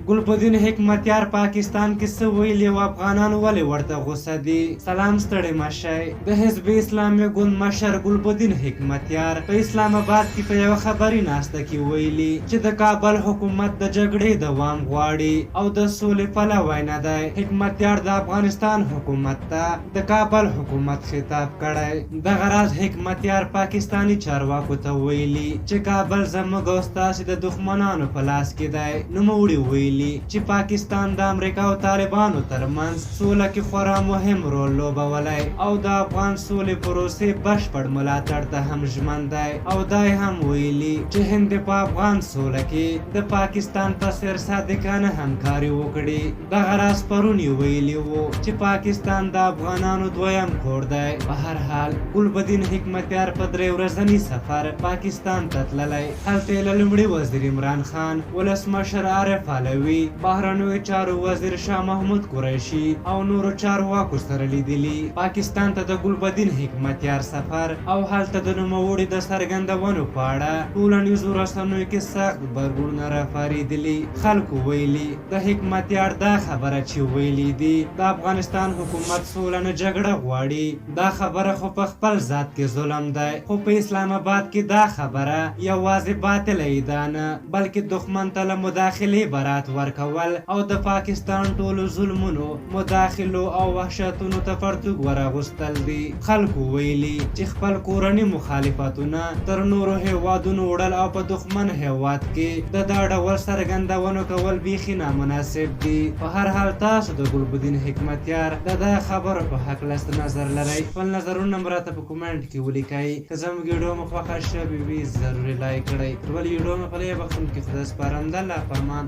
ګلبدین حکمتیار پاکستان کې څه ویلي او افغانان ولې ورته غوسه دي؟ سلام ستړي مه شئ. د حزب اسلامي ګوند مشر ګلبدین حکمتیار په اسلام اباد کې په یوه خبري ناسته کې ویلي چې د کابل حکومت د جګړې دوام غواړي او د سولې پلوی نه دی. حکمتیار د افغانستان حکومت ته د کابل حکومت خطاب کړی. دغه راز حکمتیار پاکستاني چارواکو ته ویلي چې کابل زموږ او ستاسې د دښمنانو په لاس کې دی. نوموړي ویلي چې پاکستان د امریکا او طالبانو ترمنځ سوله کې خورا مهم رول لوبولی او د افغان سولې پروسې بشپړ ملاتړ ته هم ژمن دی او دا یې هم ویلي چې هند دې په افغان سوله کې د پاکستان په څېر صادقانه همکاري وکړي. دغه راز پرون یې ویلي وو چې پاکستان د افغانانو دویم کور دی. په هر حال ګلبدین حکمتیار په درې ورځني سفر پاکستان ته تللی، هلته یې له لومړي وزیر عمران خان، ولسمشر عارف علوي، بهرنیو چارو وزیر شاه محمود قریشي او نورو چارواکو سره لیدلي. پاکستان ته د ګلبدین حکمتیار سفر او هلته د نوموړي د څرګندونو په اړه ټولنیزو رسنیو کې سخت غبرګونونه راپارېدلي. خلکو ویلي، د حکمتیار دا خبره چې ویلي دي د افغانستان حکومت سوله نه جګړه غواړي، دا خبره خو په خپل ذات کې ظلم دی، خو په اسلام اباد کې دا خبره یوازې باطله ادعا نه، بلکې دښمن ته له مداخلې برات ورکول او د پاکستان ټولو ظلمونو، مداخلو او وحشتونو ته پرتوګ وراغوستل دي. خلکو ویلي چې خپل کورني مخالفتونه تر نورو هېوادونو وړل او په دښمن هېواد کې د دا ډول څرګندونو کول بیخي نامناسب دي. په هر حال تاسو د ګلبدین حکمتیار د دا خبرو په هکله څه نظر لرئ؟ خپل نظرونه مو راته په کومنټ کې ولیکئ. که زموږ ویډیو مو خوښه شوې وي ضرور یې لایک کړئ. تر بلې ویډیو مو په لویه بخښونکي خدای سپارم. د الله په امان.